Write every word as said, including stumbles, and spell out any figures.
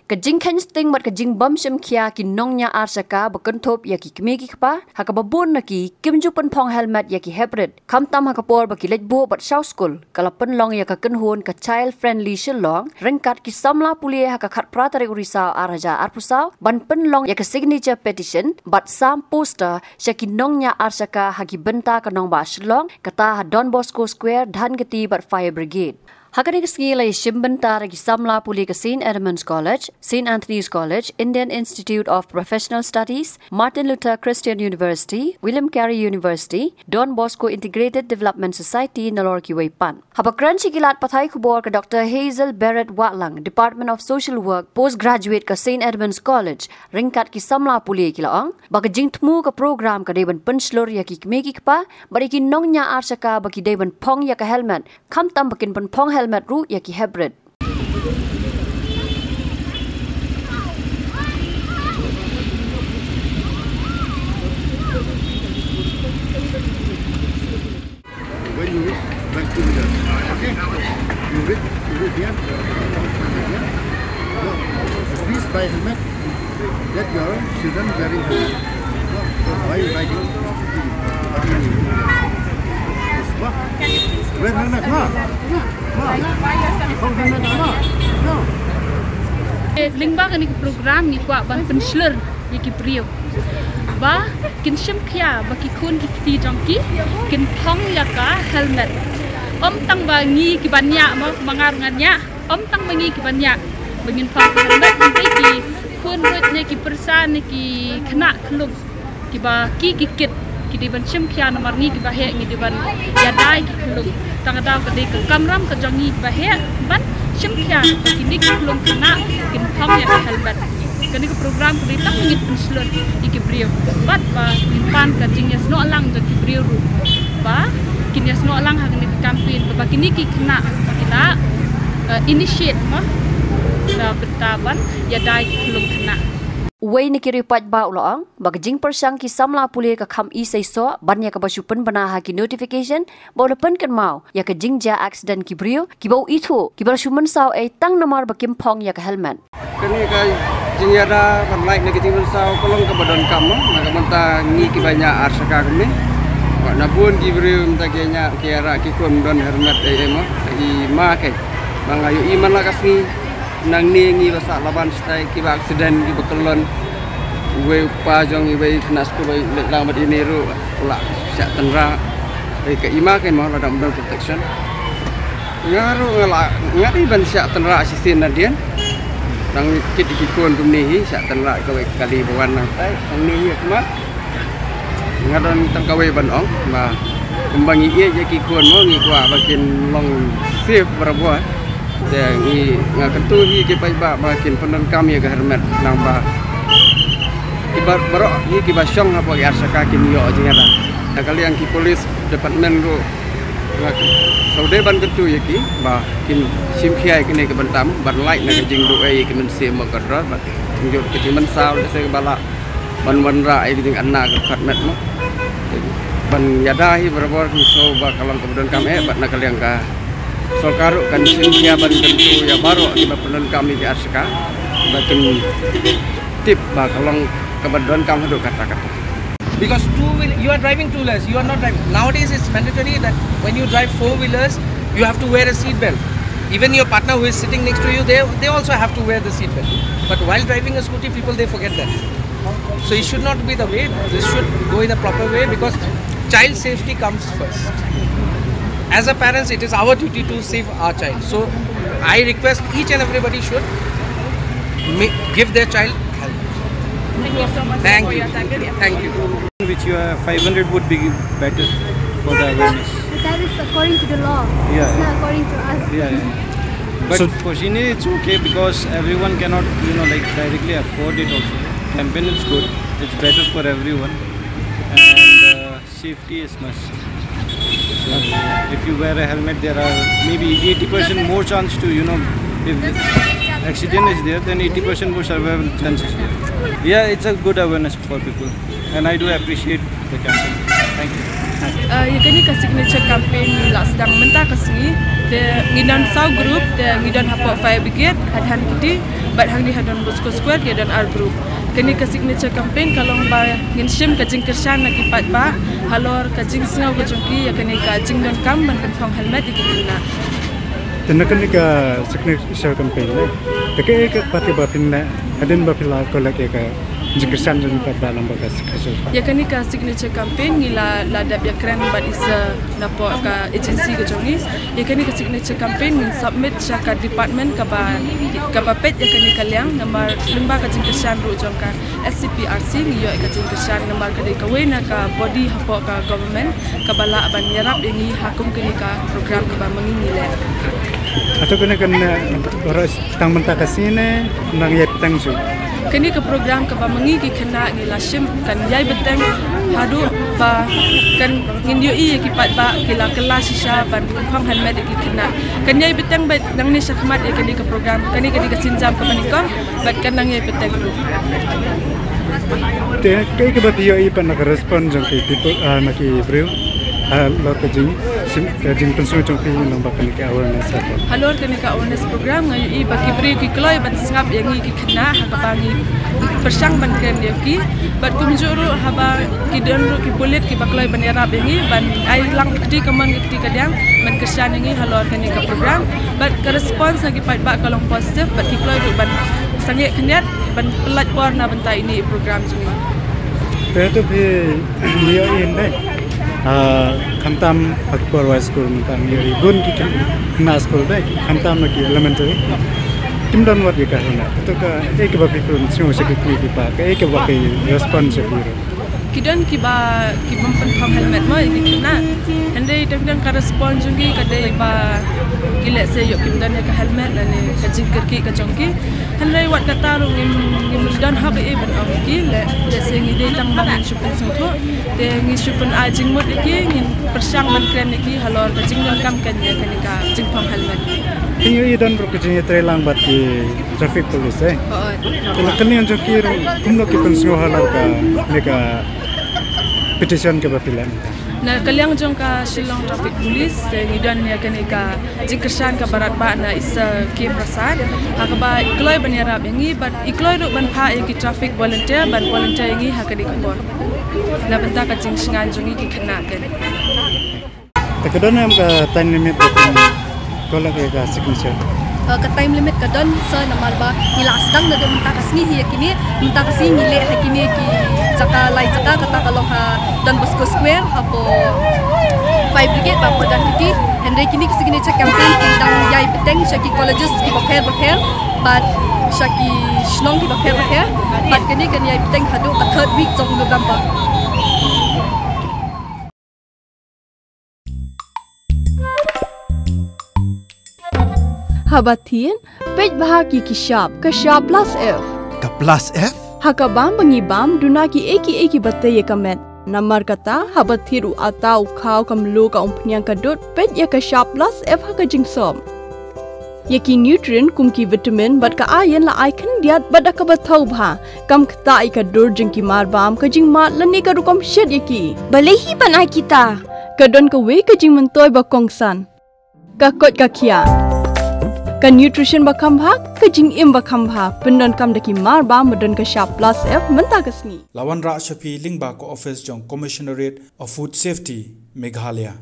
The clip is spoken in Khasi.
Ka jingkheiñ sting bad ka jingbym shim khia ki nongñiah ar shaka ba kynthup ïa ki kmie ki kpa, ha kaba bun na ki kim ju pynphong helmet ïa ki heprit, khamtam ha ka por ba ki leit buh bad shaw skul, ka la pynlong ïa ka kynhun ka Child Friendly Shillong ryngkat ki samla pule ha ka khatphra tarik u Risaw ar hajar arphew saw ban pynlong ïa ka signature petition bad sam poster sha ki nongñiah ar shaka ha ki bynta ka nongbah Shillong, kata ha Don Bosco Square, Dhankheti bad Fire Brigade. Ha kane ka sngi la ïashim bynta da ki samla pule ka Saint Edmund's College, Saint Anthony's College, Indian Institute of Professional Studies, Martin Luther Christian University, William Carey University, Don Bosco Integrated Development Society, nalor kiwei pat. Haba kren sha ki lad pathai khubor ka Doctor Hazel Barrett Wahlang, Department of Social Work, Postgraduate ka Saint Edmund's College, ryngkat ki samla pule ki la ong ba ka jingthmu ka program ka dei ban pynshlur ïa ki kmie ki kpa bad ïa ki nongñiah ar shaka ba ki dei ban phong ïa ka helmet, khamtam ba kin pynphong helmet ruh ïa ki heprit. When you reach, back to the, okay? You read, you read here. Here. No. Please buy helmet. Let your children wearing helmet. No. Why you riding? What do you mean? What? Wear helmet, no? No. Hold helmet, no? No. Eh, lyngba kane ka program ngi kwah ban pynshlur ïa ki briew ba kin shim khia ba ki khun ki kti jong ki kin phong ïa ka helmet. Ym tang ba ngi ki ban ñiah mo, ma nga ruh ngan ñiah. Ym tang ba ngi ki ban ñiah ba ngin phong helmet, hynrei ki khun ruh ne ki pyrsa ne ki khynnah khyllung kiba ki ki kit ki dei ban shim khia, namar ngi kiba heh ngi dei ban ïada ïa ki khyllung. Tang ka daw ka dei ka kamram ka jong ngi kiba heh ban shim khia ba kine ki khyllung khynnah kin phong ïa ka helmet. Kane ka program ka dei tang ba ngin pynshlur ïa ki briew bad ba ngin pan ka jingïasnoh lang jong ki briew ruh ba kin ïasnoh lang ha kane ka campaign kaba kine ki khynnah ba ki la, eh, initiate mo na bynta ban ïada ïa ki khyllung khynnah. Uwei na ki riewpaidbah u la ong ba ka jingpyrshang ki samla pule ka kham iseisoh ban ïa kaba shu pynbna ha ki notification, ba u la pynkynmaw ïa ka jingjia accident ki briew kiba u ithuh kiba la shu mynsaw ei tang namar ba kim phong ïa ka helmet. Kane ka jingïada ban lait na ka jingmynsaw ka long kaba donkam mo, na ka bynta ngi kiba ñiah ar shaka kumne. Ba na bun ki briew mynta ki ñiah ki ïarah ki khun don helmet ei ei mo. I ma kei ba nga ïohi man la ka sngi. Nangne ngi ba sah laban shatai kiba accident kiba kyllon. Uwei u kpa jong iwei i khynnah skul ba leit lang bad ine ruh u la shah tynrah. Ei, ka i ma kei mo la dang don protection. Nga ruh nga la, nga dei ban shah tynrah shisien nadien. Dang kit ki khun kumne hi, shah tynrah kawei ka kali ba wan nangtai. Hangne hi khmat. Nga don tang kawei ban ong ba kumba ngi ïeit ïa ki khun mo, ngi kwah ba kin long safe barabor. Te ngi, nga kyntu hi ki paidbah ba kin pyndonkam ïa ka helmet, nang ba ki bar-, baroh hi kiba shong hapoh ki ar shaka kin ïoh jingïada. Na ka liang ki police department ruh nga shu dei ban kyntu ïa ki ba kin shim khia ïa kine ki bynta ban lait na ka jingduwai ïa ki mynsiem mo, ka drug, ba kin jur ka jingmynsaw, lehse ba lah ban wanrah ïa ka jingangnud ka helmet mo. Ban ïada hi barabor, ngi sngew ba ka long kaba donkam eh, bad na ka liang ka sorkar ruh kan shim khia ban kyntu ïa baroh kiba pyndonkam ïa ki ar shaka ba kin tip ba ka long kaba donkam haduh katta katta. Because two wheel, you are driving two wheelers, you are not driving. Nowadays, it's mandatory that when you drive four wheelers, you have to wear a seat belt. Even your partner who is sitting next to you, they, they also have to wear the seat belt. But while driving a scooty, people, they forget that. So it should not be the way. This should go in a proper way because child safety comes first. As a parents, it is our duty to save our child. So I request each and everybody should ma-, give their child help. Thank you so much. Thank you. Thank you. Which you are five hundred would be better for the awareness. That is according to the law. Yeah. It's not according to us. Yeah, yeah. But so for Shine, it's okay because everyone cannot, you know, like, directly afford it also. Campaign is good. It's better for everyone. And, uh, safety is must. So if you wear a helmet, there are maybe eighty percent more chance to, you know, if accident is there, then eighty percent more survival chances there. Yeah, it's a good awareness for people, and I do appreciate the campaign. Uh, ïa kane ka signature campaign ngi la sdang mynta ka sngi. Te ngi don saw group, te ngi don hapoh fire brigade, ha Dhan Kiti, bad hangne ha Don Bosco Square ki don ar group. Kane ka signature campaign ka long ba ngin shim ka jingkyrshan na ki paidbah halor ka jingsngew ka jong ki ïa kane ka jingdonkam ban pynphong helmet ïa ki khynnah. Te na kane ka signature campaign ne, te kaei ka pat kaba phin leh hadien ba phi la collect ïa ka jingkyrshan jong ki paidbah lyngba ka signature? Ïa kane ka signature campaign ngi la, la dep ïakren bad i sir napoh ka agency ka jong ngi. Ïa kane ka signature campaign ngin submit sha ka department kaba, kaba peit ïa kane ka liang, namar lyngba ka jingkyrshan ruh jong ka S C P R C ngi ïoh ïa ka jingkyrshan, namar ka dei kawei na ka body hapoh ka government kaba lah ban ïarap ïa ngi ha kum kane ka program kaba ma ngi ngi leh. Hato kane kan, eh, baroh tang mynta ka sngi ne nang ïai bteng shuh? Kane ka program kaba ma ngi ki khynnah ngi la shim kan ïai bteng haduh ba kan ngin ïohi ïa ki paidbah ki la kylla shisha ban pynphong helmet ïa ki khynnah. Kan ïai bteng beit nangne shakhmat ïa kane ka program, kane ka dei ka sienjam kaba nyngkong, bad kan nang ïai bteng ruh. Te kaei kaba phi ïohi pat na ka response jong ki people, ah, na ki briew, ah, halor ka jing, sim, ka jingpynsngew jong phi lyngba kane ka awareness, ah? Halor kane ka awareness program nga ïohi ba ki briew ki kloi ban sngap ïa ngi ki khynnah ha kaba ngi pyrshang ban kren ïa ki. Bad kumjuh ruh haba ki don ruh ki pulit kiba kloi ban ïarap ïa ngi ban ai lang ka kti kamon ka kti kadiang ban kyrshan ïa ngi halor kane ka program. Bad ka response na ki paidbah ka long positive bad ki kloi ruh ban sangeh khyndiat ban pyllait por na bynta ine i program jong ngi. Te to phi ïohi ne, ah, khamtam ha ki por wai skul mynta ngi ïohi bun ki khynnah skul dei, khamtam na ki elementary, kim don wat ïa ka helmet. To kaei kaba phi pynsngew sha ki kmie ki kpa, kaei kaba ki response sha phi ruh? Ki don kiba, ki bym pynphong helmet mo ïa ki khynnah. Hynrei dang dang ka response jong ki ka dei ba ki lehse ïoh kim don ïa ka helmet lane ka jingkyrkieh ka jong ki. Hynrei wat kata ruh ngim, ngim don hok ei ei ban ong ïa ki, leh, lehse ngi dei tang ba ngin shu pynsngewthuh. Te ngi shu pyn-ai jingmut ïa ki, ngin pyrshang ban kren ïa ki halor ka jingdonkam kan ïa kane ka jingphong helmet. Phi ïohi don ruh ka jingïatreilang bad ki traffic police, eh? Hooid. Te na ka liang jong ki ruh kumno ki pynsngew halor kane ka petition kaba phi leh mynta? Na ka liang jong ka Shillong Traffic Police, te ngi don ïa kane ka jingkyrshan kaba radbah na i Sir K Prasad, ha kaba i kloi ban ïarap ïa ngi bad i kloi ruh ban phah ïa ki traffic volunteer ban volunteer ïa ngi ha kane ka por na bynta ka jingshngaiñ jong ngi ki khynnah kan. Te ka don em ka time limit ba phin collect ïa ka signature? Eh, ka time limit ka don, sir, namar ba ngi la sdang naduh mynta ka sngi hi ïa kine, mynta ka sngi ngi leh ha kine ki jaka, lai jaka, kata ka long ha Don Bosco Square, hapoh Fire Brigade bad hapoh Dhan Kiti. Hynrei kine ki signature campaign ki dang ïai bteng sha ki colleges kiba pher bapher bad sha ki shnong kiba pher bapher, bad kane kan ïai bteng haduh ka third week jong November. Haba thied, peit bha ki ki shap, ka shap plus F. Ka plus F? Ha ka bam ba ngi bam, duna kiei kiei kiba tei ïa ka met. Namar kata, haba thied u atta, u khaw, ka mluh, ka umphniang, ka dud, peit ïa ka shap plus F ha ka jingsop. Ïa ki nutrient kum ki vitamin bad ka iron la ai khyndiat bad da kaba thaw bha. Kam ktah ïa ka dur jong ki mar bam, ka jingmad lane ka rukom shet ïa ki. Balei hi ban ai kita? Ka don kawei ka jingmyntoi ba kongsan. Ka koit ka khiah. Ka nutrition ba kham bha, ka jingim ba kham bha. Pyndonkam da ki mar bam ba don ka shap plus F mynta ka sngi. La wanrah sha phi lyngba ka office jong Commissionerate of Food Safety, Meghalaya.